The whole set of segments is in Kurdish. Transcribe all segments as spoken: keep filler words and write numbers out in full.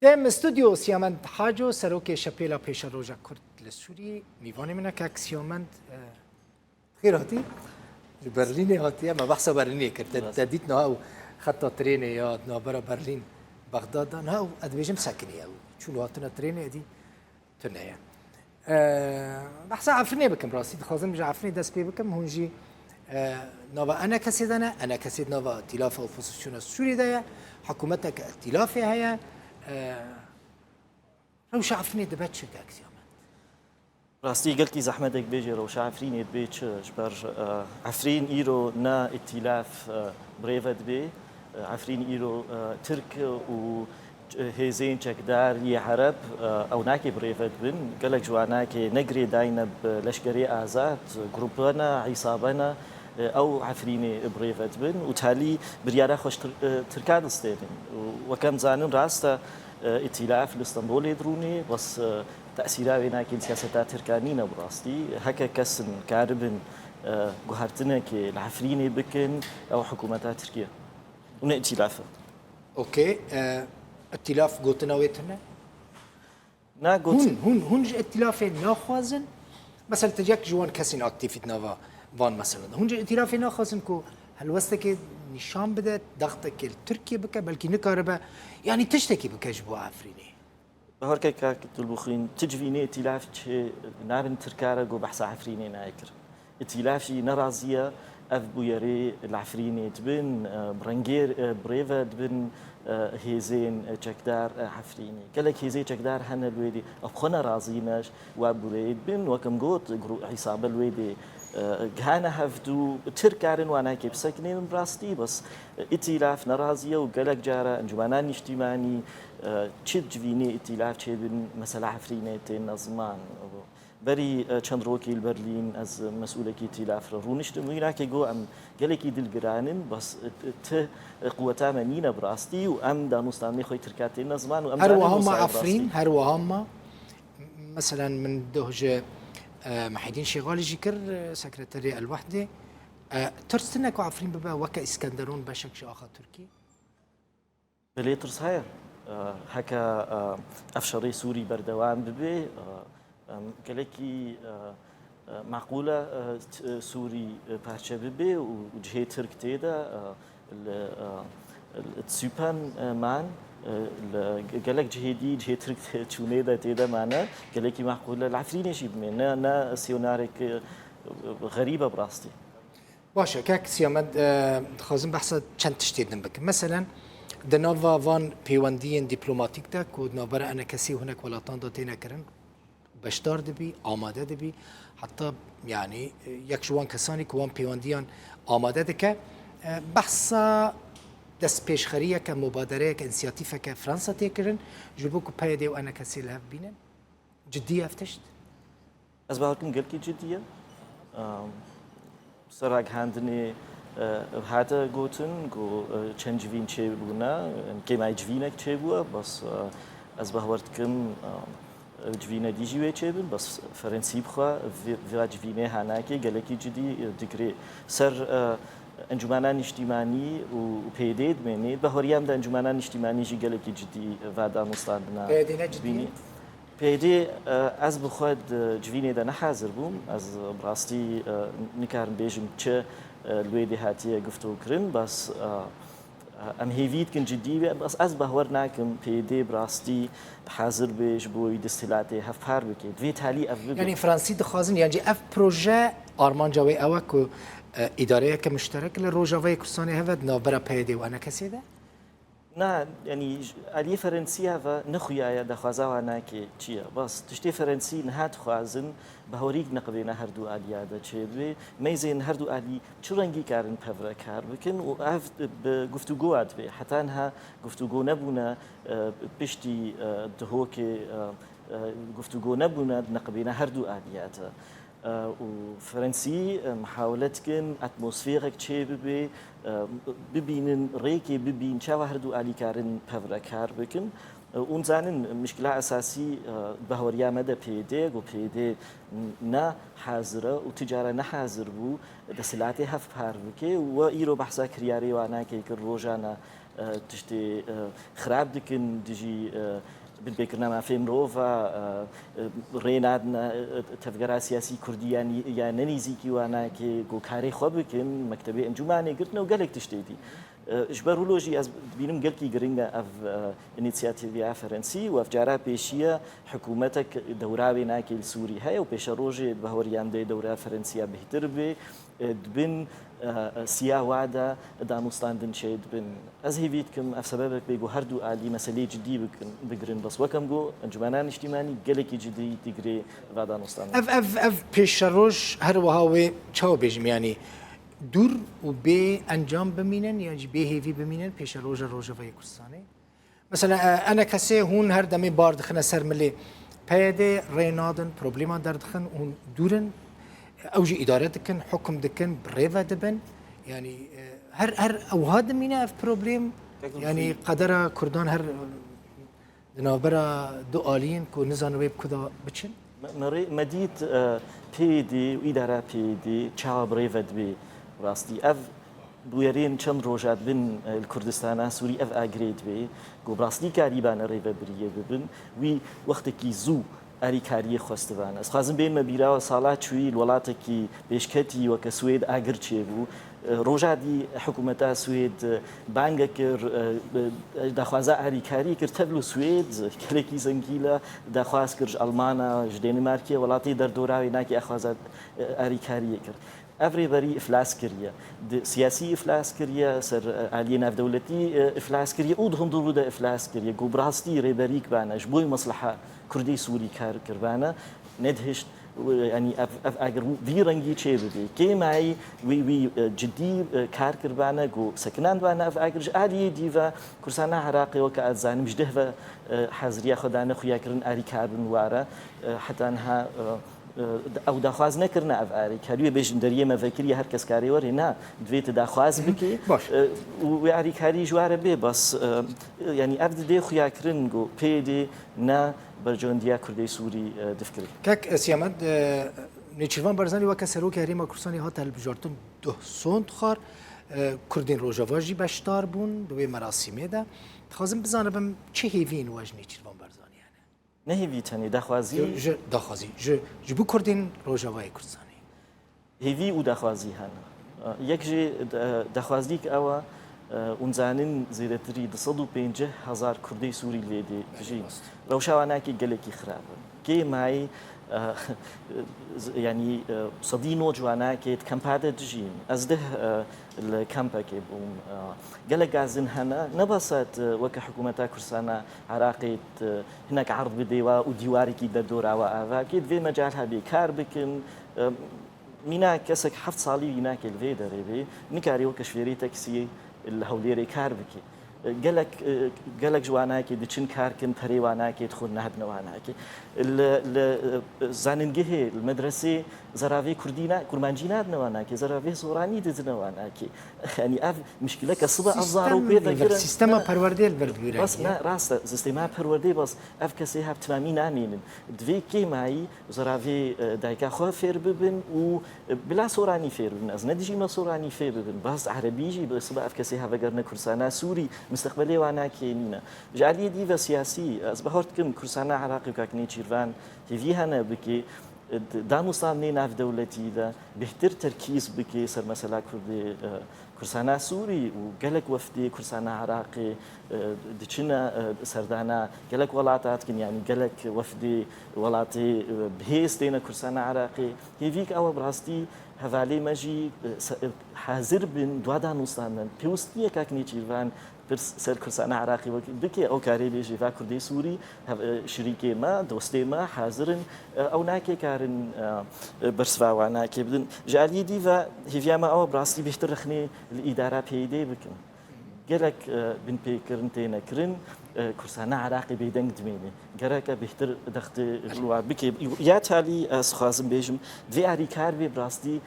Dem stûdyo Siyamend Haco, serokê Şepêla Pêşeroja Kurd li Sûriyê, mîvanê min e kak Siyamend. Xêr hatî. Ji Berlînê hatiye, me behsa Berlînê kir. Te, Rast. Te dît niha ew xeta trênê ya navbera Berlîn, Bexdad de. Niha ew, ez dibêjim sekiniye ew. Çûn û hatina trênê êdî tune ye. Eee, behsa Efrînê bikim rastî. Dixwazim ji Efrînê dest pê bikim. Hûn jî, eee, nava ENKSê de ne. ENKSê di nava Îtîlafa Opozisyona Sûriyê de ye. Hikûmeteke îtîlafê heye. Eee, rewşa Efrînê dibe çi, kak Siyamend? Rastî gelkî zehmet e bêjî rewşa Efrînê dibê çi, ji ber, e, Efrîn îro ne îtîlaf, e, birêve dibê. E, Efrîn îro, e, Tirk û hêzên çekdar yê Ereb, e, ew nake birêve dibin. Gelek ji wan nake ne girêdayî ne bi leşkerê azad, grûpe ne, îsabe ne, e, ew Efrînê birêve dibin û talî biryara xwe ji Tir-, e, Tirka distênin. Û weke em dizanin rast e, e, îtîlaf li Stenbolê dirûnê, bes, e, tesîra wê nake li siyaseta Tirka nîne bi rastî. Heke kes in karibin, e, guhertinekê li Efrînê bikin, ew hikûmeta Tirkiye û ne îtîlaf e. Okey, e, îtîlaf gotina wê tune? Na got- Hûn, hûn, hûn ji îtîlafê naxwazin? Mesela tu yek ji wan kesên aktîf di nava van meselen de. Hûn ji îtîlafê naxwazin ku helwestekê nîşan bide, daxtekê li Tirkiye bike, belkî nikaribe, yanî tiştekî bike ji bo Efrînê? Bawer ke kak Dilbixwîn, tu civînê îtîlaf çê nabin Tirka re ku behsa Efrînê nayê kirin. Îtîlaf jî nerazî ye, ev bûyerê li Efrînê dibin, e, bi rengê, e, birêve dibin, e, hêzên, e, çekdar, e, Efrînê. Gelek hêzê çekdar hene li wê dê, ev xwe nerazî ne, ji wa bûreyê dibin, wek em got, gru-, îsabe li wê dê, e, gihane hevdû, Tirk karin wanakê bisekinênin bi rastî, bes, e, îtîlaf nerazî ye û gelek cara encûmena nîştîmanî, e, çi civînê îtîlaf çêbin, mesela Efrînê têne ziman. Berî, e, çend rokî li Berlîn ez mesûlekî îtîlaf re rûniştim. Wî nake got em gelekî dilgiran in, bes, e, ti, e, quweta me nîne bi rastî û em danûstandinê xwe yê Tirka têne ziman û em Her zanin wiha ma wisa ye bi rastî. Efrîn, her wiha ma, meselen min doh ji, e, Mehîdîn Şêxalî jî kir, e, sekreterê El Wehdê. E, tirs tune ku Efrîn bibe weke Îskenderûn beşek ji axa Tirkî? Belê tirs heye. E, heke, e, ev şerê Sûrî berdewam bibe, e, em, gelekî, e, e, meqûl e, e, t-, e, Sûrî, e, parçe bibe û, û cihê Tirk tê de, e, li, e, li Zypern, e, man, e, li ge-, gelek cihê dî, cihê Tirk çûnê de tê de mane, gelekî meqûl e li Efrînê jî bimê. Ne, ne siyonarek, e, xerîb e bi rastî. Baş e, kek Siyamend, e, dixwazim behsa çend tiştê din bikim. Meselen, di nava van pêwendiyên dîplomatîk de ku di navbera ENKSê û hinek welatan de têne kirin, beşdar dibî, amade dibî, heta, yanî, e, yek ji wan kesanî ku wan pêwendiyan amade dike, e, behsa destpêşxeriyeke, mubadereyeke, însiyatîfeke Fransa tê kirin, ji bo ku PYD û ENKSê li hev bînin. Cidî ye ev tişt? Ez bawer dikim gelkî cidî ye. Em, ser ragihandinê, e, hate gotin ku, e, çend civîn çêbûne, em, kêmayî civînek çêbûye, bes, e, ez bawer dikim, em, civîne dî jî wê çêbin, bes Ferensî bi xwe vê, vê civînê hanakê gelekî cidî, e, digirê. Ser, e, Encûmena Nîştîmanî û, û PYDê dimênê, bahweriyê em de Encûmena Nîştîmanî jî gelekî cidî, e, va danûstandina PYD ne cidî ye? Bînî. PYD, e, ez bi xwe di civînê de nehazir bûm. Ez bi rastî, e, nikarim bêjim çi, e, li wê dê hatiye giftokirin, bes, e, e, em hêvî dikin cidî be. Bes ez bahwer nakim PYD bi rastî hazir be ji bo wî desthilatê hevpar bike. Divê talî ev bibe. Yanî Fransî dixwazin, yan jî ev proje armanca wê ew e ku, e, îdareyeke muşterek li Rojavayê Kurdistanê heve di navbera PYD û ENKSê de? Na, yanî, ji aliyê Ferensî ya ve ne xuya ye, daxwaza wan nake çi ye. Bas, tiştê Ferensî niha dixwazin, bahwerî neqibêne her du aliya de çêbibe. Meyzên her du alî çi rengî karin pevre kar bikin û ev bi guftûgoya dibe. Heta niha guftûgo nebûne, e, piştî, e, Dihokê, e, e, guftûgo nebûne di neqibêne her du aliya de. E, û Ferensî, e, mihawele dikin atmosferek çê bibe, e, bibînin, rêkê bibîn, çawa her du alî karin pevre kar bikin. E, û nizanin, mişkila esasî, e, bahweriya me de PYD, ku PYD ne hazir e û ti cara ne hazir bû, desthilatê hevpar bike û we îro behsa kiryarê wan nake kir rojane, e, tiştê, e, xirab dikin, dijî, e, binpêkirina mafê mirova, e, e, rê nadine, e, tevgera siyasî kurdî ya nî-, ya ne nêzîkî wan nake, ku karê xwe bikin, mektebê encûmanê girtine û gelek tiştê dî. E, ji ber wilo jî ez dibînim gelkî giring e ev, e, înîsiyatîva Ferensî û ev cara pêşî ye hikûmetek dewra wê nake li Sûrî heye û pêşerojê di bahweriyan de dewra Ferensî ya bêhtir bê. E, di bin, e, e, siya wa de danûstandin çêdibin. Ez hêvî dikim ev sebebek bê ku her du alî meseleyê cidî bikin, bigirin. Bes wek em got, Encûmena Niştîmanî gelekî cidî digirê va danûstandin. Ev, ev, ev pêşeroj her wiha wê çawa bêjim, yanî dûr û bê encam bimînin yan jî bê hêvî bimînin pêşeroja Rojavayê Kurdistanê? Mesela, e, enekesê hûn her demê bar dixine ser milê P Y D'ê, rê nadin, problema derdixin, hûn dûr in. Ew jî îdare dikin, hukum dikin, bi rê ve dibin. Yanî, e, her, her ewha dimîne ev problem. Yanî qedera Kurdan her, e, di navbera du aliyên ku nizanin wê bi ku de biçin. Me, me rê, me dît, e, P Y D û îdara P Y D çawa bi rê ve dibe rastî. Ev bûyerên çend roja dibin, e, li Kurdistana Sûrî ev agirê dibe ku bi rastî karîbane rêvebiriyê bibin. Wî wextekî zû alîkariyê xwestibane. Ez xwazim bênime bîra we sala çûyî li welatekî pêşketî weke Swêd agir çêbû. E, roja dî hikûmeta Swêd, e, bangek kir, e, e, daxwaza alîkariyê kir. Tevlo Swêd gelekî zengî le daxwaz kir ji Almana, ji Dênmarkê, welatê derdora wê nake daxwaza, e, alîkariyê kir. Ev rêberî iflas kiriye. Di siyasî iflas kiriye, ser, e, aliyê navdewletî, e, iflas kiriye û di hundirû de iflas kiriye. Ku bi rastî rêberîk bane, ji bo masleha Kurdê Sûrî kar kiribane, nedihişt, e, yanî ev, ev agir vî rengî çê bibê. Kêmayî wî, wî, e, cidî, e, kar kiribane, ku sekinandibane ev agir. Ji aliyê dî ve Kursana Iraqê weke ez dizanim ji deh ve, e, haziriya xwe dane xuyakirin alîkar bin ware. E, heta niha, e, Ew daxwaz nekirine ev alîkarî. Wê bêjin deriyê me vekiriye, her kes karê were. Na, divê tu daxwaz bikî. Baş. E, û wê alîkarî ji ware bê bas. E, yanî ev didê xuyakirin ku P Y D ne berjewendiya Kurdê Sûrî, e, difikirî. Kek, e, Siyamed, e, Nêçîrvan Barzanî weke Serokê Herêma Kurdistanê hate hilbijartin duh sond xwar. E, Kurdên Rojava jî beşdar bûn di wê merasîmê de. Dixwazim bizanibim çi hêviyên we ji Nêçîrvan Barzanî hene? Ne hêvî tenê, daxwazî. Ji, ji, daxwazî. Ji, ji bo Kurdên Rojavayê Kurdistanê. Hêvî û daxwazî hene. Yek jê, e, daxwazîk ew e, e, hûn zanin zêdetirî du sed û pêncî hezar Kurdê Sûrî li vê dê dijîn. Rewşa wan nake gelekî xirab e. Kêmayî, e, z-, yanî, e, sedî nod ji wan nake di kempa de dijîn. Ez deh, e, li kempekê bûm. E, gelek gazin hene. Ne bes e, weke hikûmeta Kurdistana Iraqê, e, hinek erd bidê wa û dîwarekî derdora wa ava bike. Divê mecal hebe kar bikin. E, mîna kesek heft salî wî nake li vê derê bê. Nikarî weke şofêrê taksiyê li Hewlêrê kar bike. E, gelek, e, gelek ji wan nake diçin kar kin, perê wan nake, dixwin, nehedine wan nake. Li, li, e, zanîngehê, li medresê zerra vê kurdî na-, kurmancî nadine wan nake, zerra vê soranî didine wan nake. Yanî ev mişkileke sibe ev zarok pê vekirin. Sîstema perwerdeyê li vir digire. Bas, ne, rast e, sîstema perwerdeyê bas ev kesê hev timamî namînin. Divê kêmayî zerra vê, e, dayika xwe fêr bibin û, e, bila soranî fêr bibin. Ez ne dijî me soranî fêr bibin. Bas erebî jî bi sibe ev kesê hev vegerine Kurdistana Sûrî, misteqbelê wan nake nîne. Ji aliyê dî ve siyasî, ez bawer dikim Kurdistana Iraqê û kak Nêçîrvan hêvî hene bike, e, d-, danûstandinê navdewletî de bêhtir terkîz bike ser mesela Kurdê, e, Kurdistana Sûrî û gelek wefdê Kurdistana Iraqê, e, diçine, e, serdana gelek welata dikin, yanî gelek wefdê welatê, e, bi hêz têne Kurdistana Iraqê. Hêvîk ew e bi rastî hevalê me jî, e, se-, e, hazir bin dua danûstandin. Pêwistî ye kak Nêçîrvan pirs ser Kurdistana Iraqê wek-, bike, ew karê bêjê va Kurdê Sûrî, hev-, e, şirîkê me, dostê me, hazir in, e, ew nake karin, e, e, bersiva wan nake bidin. Ji aliyê dî ve hêviya me ew e bi rastî bêhtir rexnê li îdara P Y D'ê bikin. Gelek, e, binpêkirin têne kirin, e, Kurdistana Iraqê bêdeng dimêne. Gereke bêhtir dextê li wa bike. Ya talî ez xwazim bêjim, divê alîkar bê bi rastî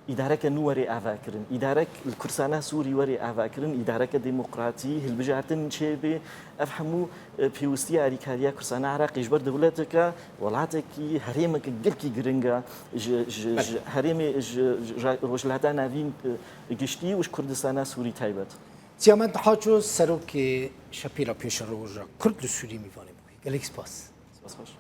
îdareke nû were avakirin, îdarek li Kurdistana Sûrî were avakirin, îdareke demokratî, hilbijartin çêbê. Ev hemû, e, pêwistî alîkariya Kurdistana Iraqê ji ber dewleteke, welatekî, herêmeke gelkî giring e ji, ji, ji herêmê, ji, ji Rojhilata Navîn, e, giştî û ji Kurdistana Sûrî taybet. Siyamend Haço, serokê Şepêla Pêşeroja Kurd li Sûriyê, mîvanê bûye. Gelek spas. Spas xweş.